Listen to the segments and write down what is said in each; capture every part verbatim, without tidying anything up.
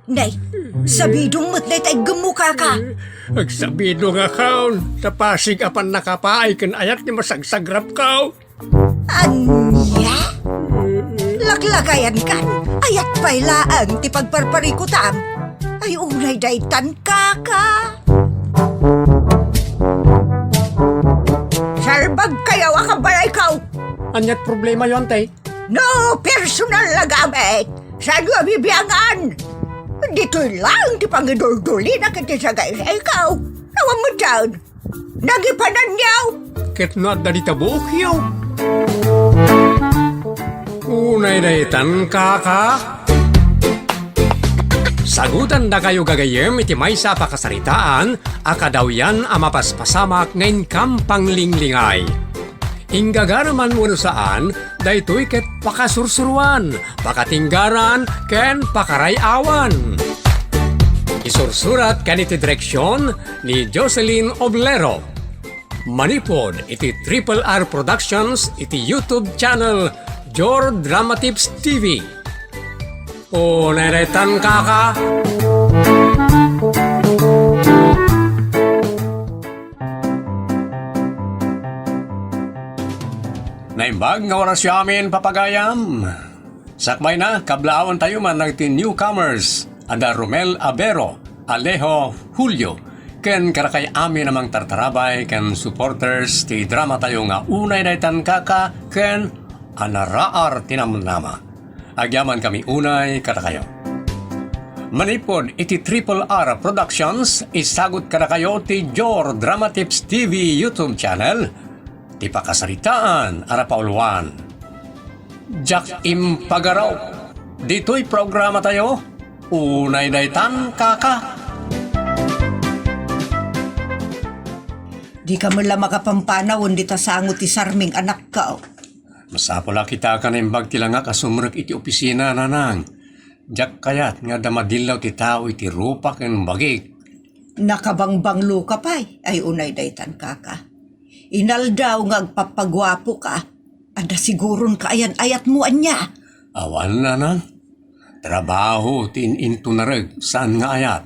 Nay, sabidong met dayta iggemmo, kaka. Agsabidong a kaon, ta pasig a pannakapaay ken ayat ti masagsagrapko. Ania? Laklakayankan, ayat pay laeng ti pagparparikutam. Ay, unay daytan, kaka. Salbagkayo a kabalayko. Aniat problemayo, ante? No personal a gamit, saanyo a bibiangan? Ditoy laeng ti pangiduldulina ket ti sagaysayko. Awan met daan. Nagipananyo! Ket no adda dita buokyo. Unay daytan, kaka. Sagutandakayo gagayyem iti maysa a pakasaritaan a kadawyan a mapaspasamak nga inkam panglinglingay. Inggagaraman wenno saan, daytoy ket pakasursuroan, pakatinggaran, ken pakaray-awan. Isursurat ken iti direksion ni Jocelyn Oblero. Manipud iti Triple R Productions iti YouTube channel Jor Dramatips T V. O, nairetan, kaka. Naimbag nga orasyo amin, papagayam. Sakbayna, kablaawentayo man dagiti newcomers, adda Romel Abero, Alejo Julio, ken kadakay amin a mangtartarabay ken supporters ti dramatayo nga Unay Daytan, Kaka ken Anaraar ti Namnama. Agyamankami unay kadakayo. Manipud iti Triple R Productions, isagut kadakayo ti Jor Dramatips T V YouTube channel, ti pakasaritaan a napauluan. Diak impagaraw. Ditoy programatayo, Unay Daytan, Kaka. Dika met la makapampanawen dita sango ti sarming, anakko. Masapul a kita ka naimbag ti langak a sumrek iti opisina, nanang. Diak kayat nga adda madillaw ti tao iti rupa ken bagik. Nakabangbangloka pay, ay unay daytan, kaka. Inaldaw nga agpappaguapoka, adda siguron kaayan-ayatmo, ania? Awan, nanang. Trabaho ti in-intunarek, saan nga ayat.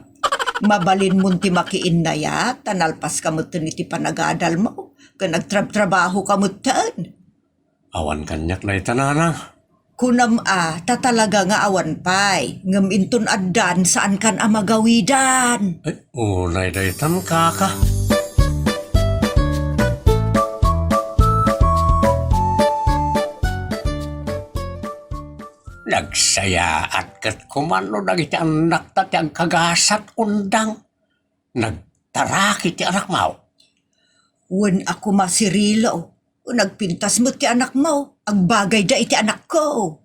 Mabalinmon ti makiinnayat, ta nalpaska metten iti panagadalmo, ken agtrabtrabahoka metten. Awan kaniak dayta, nanang. Kunam a, ta talaga nga awan pay, ngem inton addan, saankan a magawidan. Ay, unay daytan, kaka. Nagsayaat ket koma no dagiti annakta ti agkagasat, undang. Nagtaraki ti anakmo. Wen a koma, Cirilo, nagpintas met ti anakmo, agbagayda iti anakko.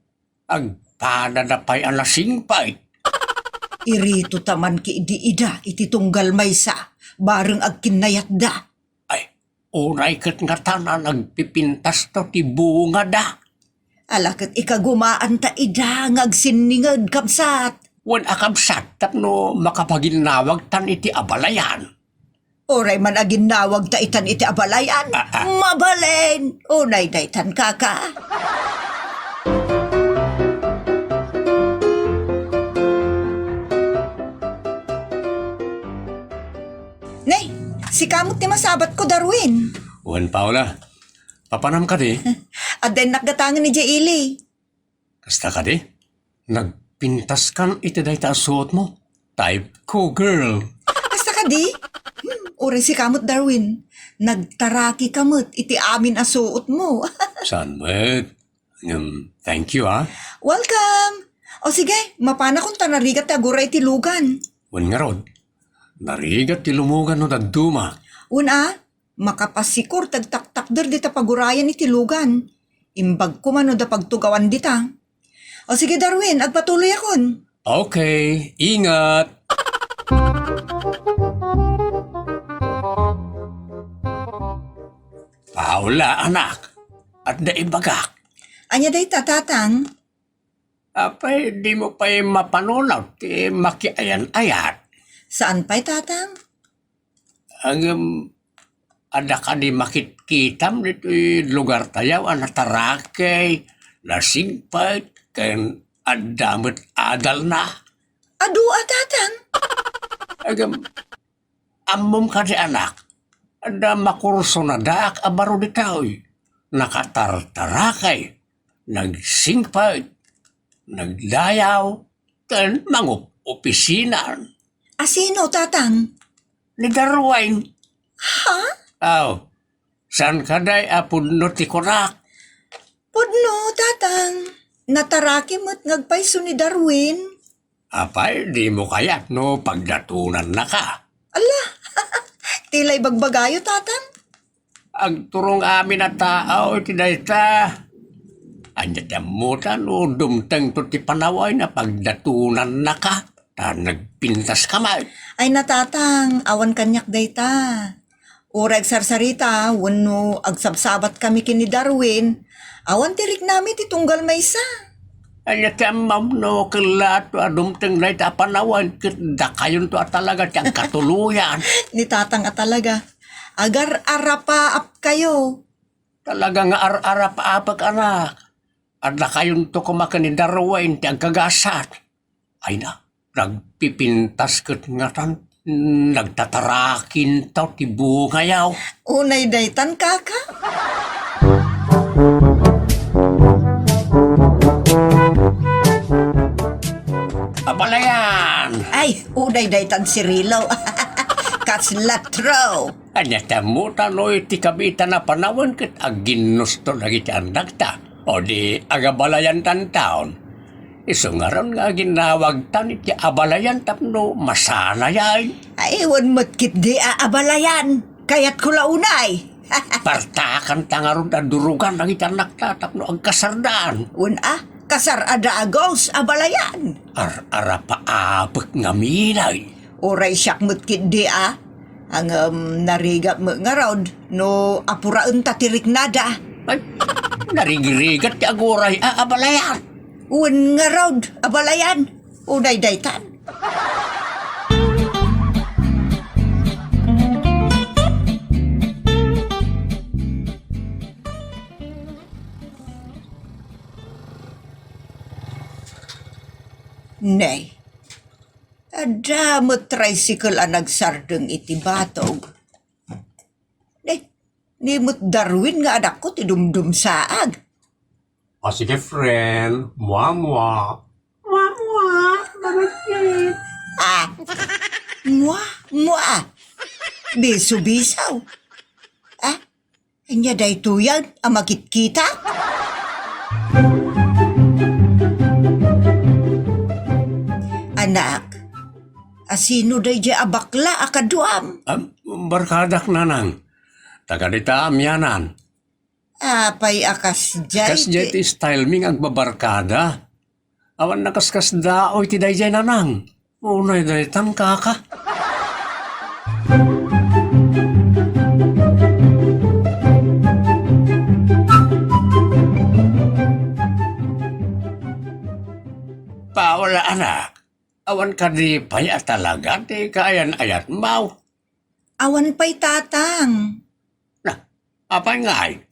Agpadada pay a nasingpet. Irito ta man ki idi ida iti tunggal maysa, bareng agkinnayatda. Ay, unay ket ngatan a nagpipintasto ti bungada. Ala ket ikagumaanta ida nga agsinninged, kabsat. Wen a kabsat, tapno makapaginnawagtan iti abalayan. Uray man aginnawagta itan iti abalayan, ah, ah, mabalin. Unay daytan, kaka. Ne, sika met ti masabatko, Darwin. Wen, Paula. Papanam kadi? Adda innak gatangen idiay ili. Kasta kadi? Nagpintaskan iti dayta a suotmo? Type ko, girl. Kasta kadi? Hmm, uray sika met, Darwin. Nagtaraki ka met iti amin a suotmo. Saan met? Ngem, thank you, ah. Welcome! O sige, mapanakon ta narigat ti aguray ti lugan. Wen ngarud, narigat ti lumugan no dadduma. Wen a, makapasikor ti agtaktakder dita pagurayan iti lugan. Imbag koma no da pagtugawan dita. O sige, Darwin, agpatuloyakon. Okay, ingat. Paula, anak, adda ibagak. Ania dayta, tatang? Apay, dimo pay mapanunot ti makiayan-ayat? Saan pay, tatang? Ngem, adda kadi makitkitam ditoy lugartayo a nataraki, nasingpet, ken adda met adalna? Adu a, Tatang? Agam, ammom kadi, anak, adda makursonadaak a baro ditoy. Nakatartarakay, nagsingpet, nagdayaw, ken mangup-opisina. A sino, Tatang? Ni Darwin. Ha? Aw, saan kadi a pudno ti kunak? Pudno, Tatang. Nataraki met nga agpayso ni Darwin. Apay, dimo kayat no pagdatonannaka? Ala, ti la ibagbagayo, Tatang. Agturong amin a tao iti dayta. Ania ti ammota no dumtengto ti panawen a pagdatonannaka, ta nagpintaska met? Ay na, Tatang, awan kaniak dayta. Uray agsarsarita wenno agsabsabatkami ken ni Darwin, awan ti riknami ti tunggal maysa. Ania ti ammom no kellaat a dumteng dayta a panawen ket dakayonto a talaga ti agkatuloyan? Ni Tatang a talaga. Agar-arapaapkayo. Talaga nga ar-arapaapek, anak. Adda kayonto koma ken ni Darwin ti agkagasat. Ay na, nagpipintas ket ngatan, nagtatarakinto ti bungayo. Unay daytan, kaka? Abalayan! Ay, unay daytan, Cirilo. Kasla true. Ania ti ammota no iti kabiitan a panawen ket aginnusto dagiti annakta, o di agabalayantanton. Isu ngarud nga aginawagtan iti abalayan tapno masanayan. Ay, wen met ketdi a abalayan. Kayatko la unay. Partakanta ngarud a durugan dagiti annakta tapno agkasardaan. Wen a, kasar a dagus, abalayan. Ar-arapaapek ngamin ay. Uray siak met ketdi a. Ngem narigat met ngarud no apuraenta ti riknada. Ay, narigrigat ti aguray a abalayan. Wen ngarud, abalayan. Unay daytan. Nay, adda met tricycle a nagsardeng iti batog. Nay, ni met Darwin nga anakko ti dumdumsaag. O sige, friend. Mua, mua. Mua, mua. Bakit? Ah. Mua, mua. Biso-biso. Ah? Ania daytoyen a makitkita? Anak, a sino daydiay a bakla a kaduam? Am, barkadak, nanang. Taga dita amianan. Apay a kasdiay Kasdiay ti ti style mi nga agbabarkada. Awan nakaskasdaaw iti daydiay, nanang. Unay daytan, kaka. Paula, anak. Awan kadi pay a talaga ti kaayan-ayatmo? Awan pay, Tatang. Na, apay ngay?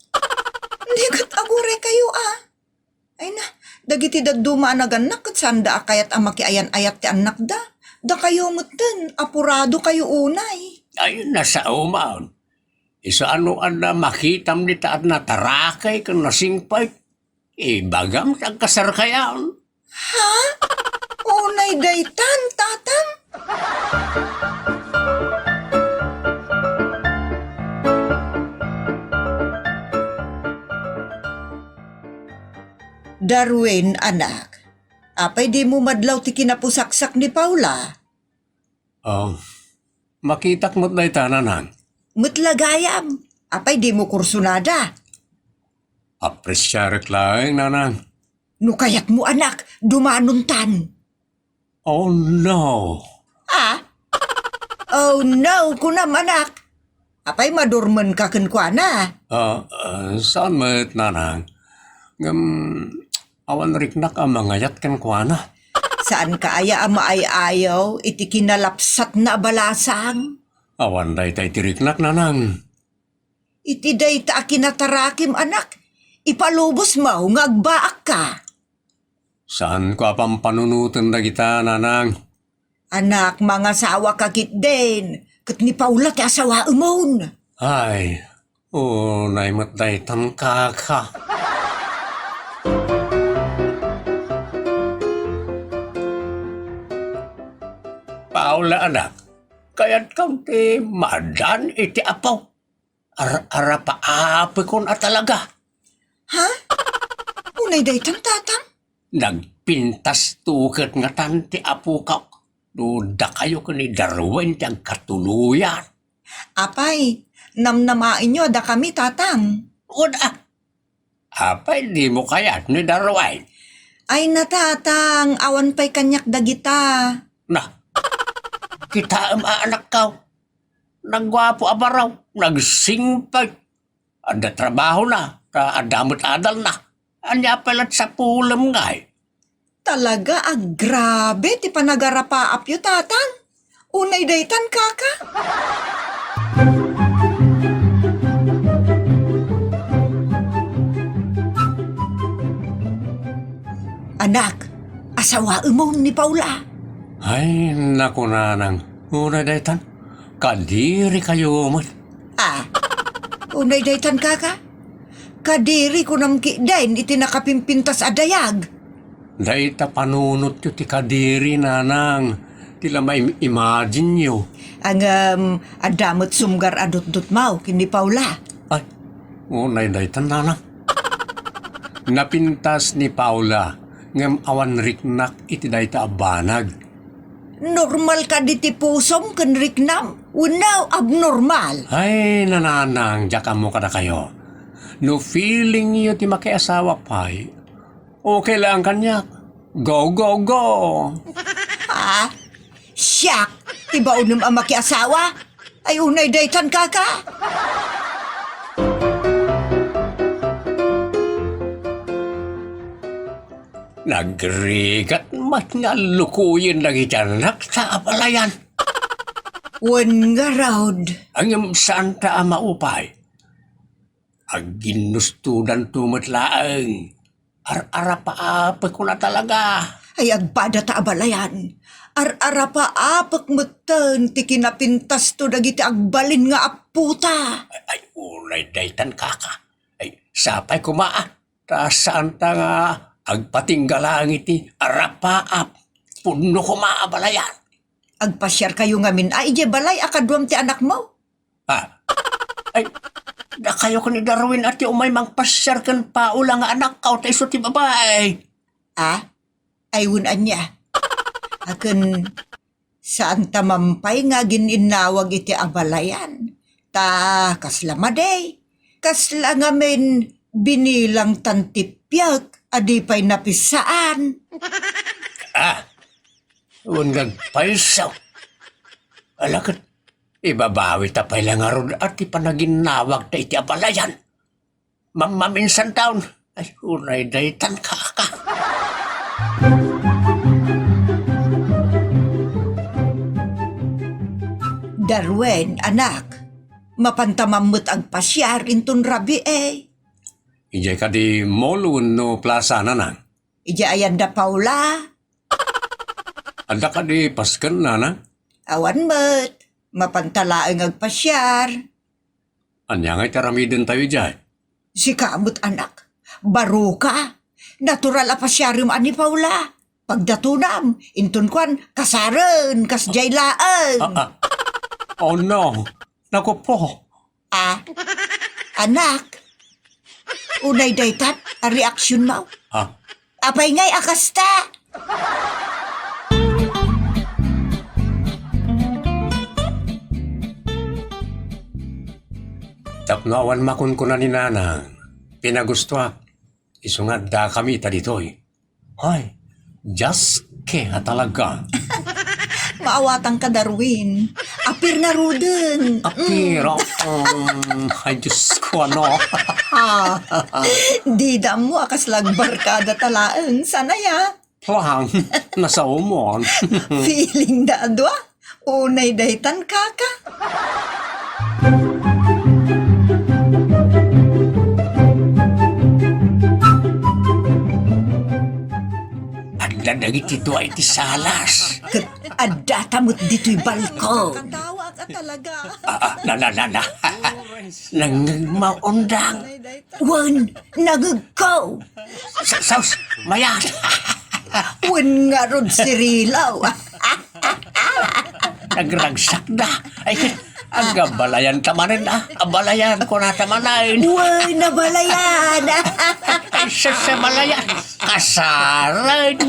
Di ket aguraykayo a. Ay na, dagiti dadduma a nagannak ket saanda a kayat a makiayan-ayat ti annakda. Dakayo metten, apuradokayo unay. Ay, nasao man. Isu a no adda makitam dita a natarakay ken nasingpet, ibagam ti agkasarkayon. Ha? Unay daytan, Tatang? Darwin, anak, apay dimo madlaw ti kinapusaksak ni Paula? Ah, makitak met dayta, nanang. Met la gayam, apay dimo kursonada? Apresiarek laeng, nanang. No kayatmo, anak, dumanontan. Oh, no. Ah? Oh, no, kunam, anak. Apay, madurmenka kenkuana? Ah, ah, saan met, nanang. Ngem, awan riknak a mangayat kenkuana. Saanka aya a maay-ayaw iti kinalapsatna a balasang? Awan dayta iti riknak, nanang. Iti dayta a kinatarakim, anak, ipalubosmo nga agbaakka. Saanko a pampanunoten dagita, nanang. Anak, mangasawaka ketdin, ket ni Paula ti asawaemon. Ay, unay met daytan, kaka. Paula, anak, kayatkam ti maaddaan iti Apo? Ar-, arapaapekon a talaga. Ha? Unay daytan, tatang? Nagpintasto ket ngatan ti apokak. No dakayo ken ni Darwin ti agkatuloyan. Apay, namnamaenyo a dakami, tatang. Wen a. Apay, dimo kayat ni Darwin? Ay na, tatang, awan pay kaniak dagita. Na, kitaem a anakkaw. Nagguapo a baro, nagsingpet. Adda trabahona, ta adda met adalna. Ania pay la't sapulem ngay? Talaga, agrabe ti panagarapaapyo, tatang. Unay daytan, kaka. Anak, asawaemon ni Paula. Ay, naku, nanang. Unay daytan. Kadirikayo met. Ah, unay daytan, kaka? Kadiri kunam ketdin iti nakapimpintas a dayag. Dayta panunotyo ti kadiri, nanang, ti la maim-imaginyo. Ngem, adda met sumgar a dutdutmaw ken ni Paula. Ay, unay daytan, nanang. Napintas ni Paula, ngem awan riknak iti dayta a banag. Normal kadi ti pusom ken riknam? Wenno abnormal? Ay, nanang, diak ammo kadakayo. No feelingyo ti makiasawa pay, okay lang kaniak. Go, go, go! Ha? Siak ti baonem a makiasawa? Ay, unay daytan, kaka. Nagrigat met nga lukoyen dagiti annak ta abalayan. Wen ngarud. Ngem saanta a maupay. Agginnustodanto met laeng. Ar-arapaapekon a talaga. Ay, agpada ta abalayan. Ar-arapaapek metten ti kinapintasto dagiti agbalin nga appota. Ay, ay, unay daytan, kaka. Ay, sapay koma, ah. Ta saanta nga agpatingga laeng iti arapaap. Pudno koma a balayan. Agpasiarkayo ngamin a idiay balay a kaduam ti anakmo? Ah. Ay, dakayo ken ni Darwin a ti umay mangpasiar ken Paula nga anakkaw ta isu ti babai. Ah? Ay, wen ania? Aken, saanta man pay nga agin-innawag iti abalayan. Ta kasla madi, kasla ngamin binilang tan ti piek a di pay napisaan. Ah, wen nga agpayso. Ala ket, ibabawita pay la ngarud a ti panaginnawagta iti abalayan. Mammaminsan taon. Ay, unay daytan, kaka. Darwin, anak, mapanta man met agpasiar inton rabii. Idiay kadi mall wenno plaza, nanang? Idiay ayan da Paula? Adda kadi pasken, nanang? Awan met. Mapanta laeng agpasiar. Ania ngay ti aramidentayo idiay? Sika met, anak. Baroka. Natural a pasiarem a ni Paula. Pagdatonam, inton kuan, kasaren, kasdiay laeng. Ah, ah. Oh no. Naku po. Ah, anak. Unay daytan a reaksionmo. Ah. Apay ngay a kasta? Tapno awan makunkuna ni Nanang, pinagustoak, isu nga addakami ita ditoy. Ay, Dios ke a talaga. Maawatanka, Darwin. Apir ngaruden. Apir, um, ay, Dios ko, ano? Dida ammo a kasla agbarkada ta laeng. Sana ya? Plang, nasaomon. Feeling da a dua. Unay daytan, kaka. Adda dagiti dua iti salas. Ket addata met ditoy balkon. Nakatawa ka talaga. Ah, ah, na, na, na, na. Nangngegmaw, Undang. Wen, nangngegko. Sa-, saus, mayat. Wen ngarud, Cirilo. Nagragsakda. Ay, agabalayan ta manen, ah. Abalayan, kunata manen. Wen, abalayan. Ay, sus, abalayan. Kasaren.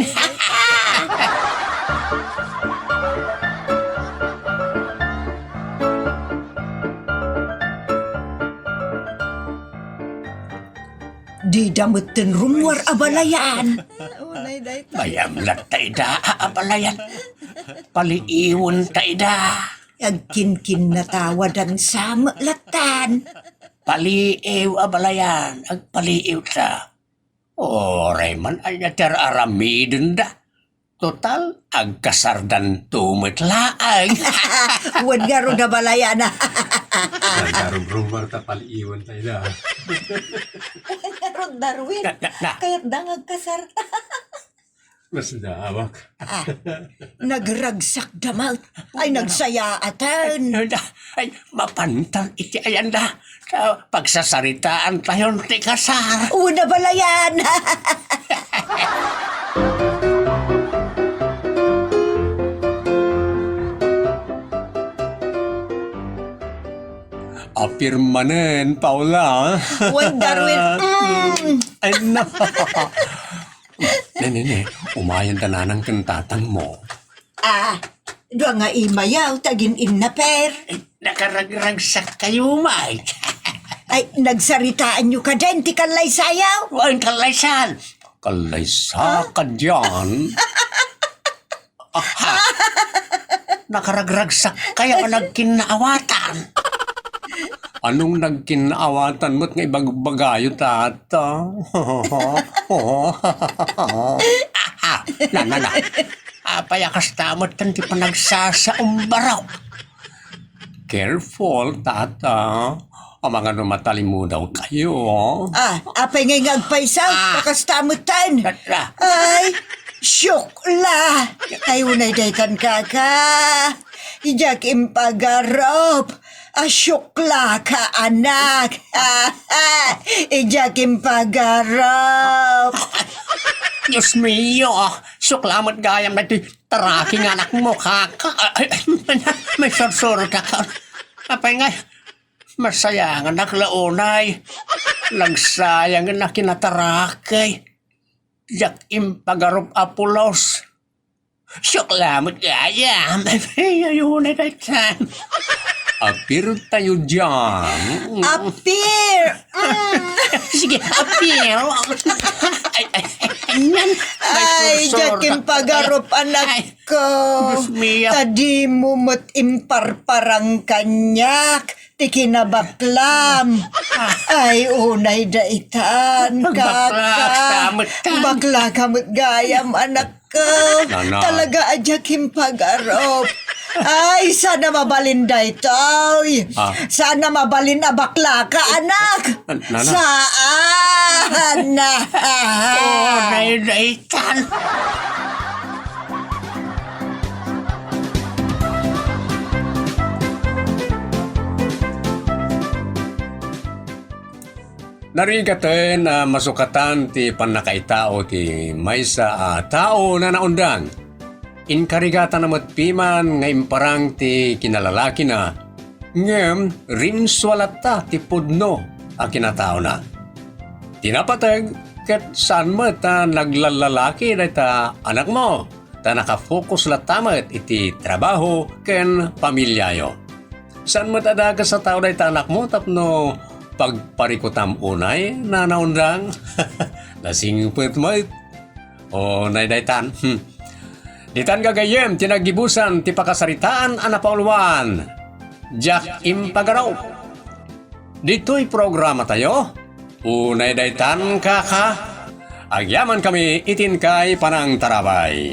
Dida metten rummuar abalayan. Unay dayta. Mayam latta ida a abalayan. Paliiwen ta ida. Agkinkinnatawadan sa met lattan. Paliiw abalayan, agpaliiw ta. Uray man ania ti ar-aramidenda. Total, agkasardanto met laeng. Wen ngarud, abalayan. Nagkarumrumar ta paliiwen ta ida. Wen ngarud, Darwin. Na, na, na. Kayatda nga agkasarta. Mas daawak. Ah, nagragsakda met. Ay, nagsayaaten. Ay, ay, mapantan iti ayanda. Sa pagsasaritaan tayon ti kasar. Una balayan. Apir manen, Paula. Wen, Darwin. Mm. Ay, na. Ne, ne, ne. Umayen da nanang ken tatang mo. Ah, dua nga imayaw, tagin-inna, Per. Ay, nakaragragsak kayo, Mike. Ay, nagsaritaanyo kaden ti kallaysayaw? Wen, kallaysan. Kallaysa kadian. Aha. Nakaragragsak kayo a nagkinnaawatan. Anong nagkinnaawatan met nga ibagbagayo, tata? Aha. Na, na, na. Apay a kasta met ti panagsasaumbarok? Careful, tata. Amangan no matalimudaw kayo. Ah, apay ngay nga agpaysa? Ah. Kakasta met ten. Tata. Ay, siokla. Ay, unay daytan, kaka. Idiak impagarup. Ah, siokla ka, anak. Idiak impagarup. Dios mio, siokla met gayam daytoy. Taraki nga anak mo, kaka. Ay, ay, may sursuro, kaka. Apay nga, masayangan ak la unay. Nagsayang nga kinataraki. Diak impagarup a pulos. Siokla met gayam. Ay, ayun na daytan. Apir tayo diyan. Apir! Mm. Sige, apir. Ay, ay, ay, nan. Ay, sursuro diak impagarup, anak ko. Dios mio. Ta dimo met imparparang kaniak ti kinabaklam. Ay, unay daytan, kaka. Bakla ka met gayam, anak ko. Nana. Talaga a diak impagarup. Ay, saan a mabalin daytoy. Ah. Saan a mabalin a bakla ka, anak. Nana. Saan? Oh, daytan. Narigaten a masukatan ti pannakaitao ti maysa a tao a naundang. Inkarigatana met piman nga imparang ti kinalalakina, ngem rinsua latta ti pudno a kinataona. Ti napateg, ket saan met a naglallalaki dayta anakmo, ta nakafokus latta met iti trabaho ken pamiliayo. Saan met a dakes a tao dayta anakmo tapno pagparikutam unay, nanaundang? Nasingpet met. O, nay daytan. Hmm. Ditan gagayyem ti naggibusan ti pakasaritaan a napauluan. Diak impagarup. Ditoy programatayo, unay daytan, kaka. Agyamankami iti inkay panangtarabay.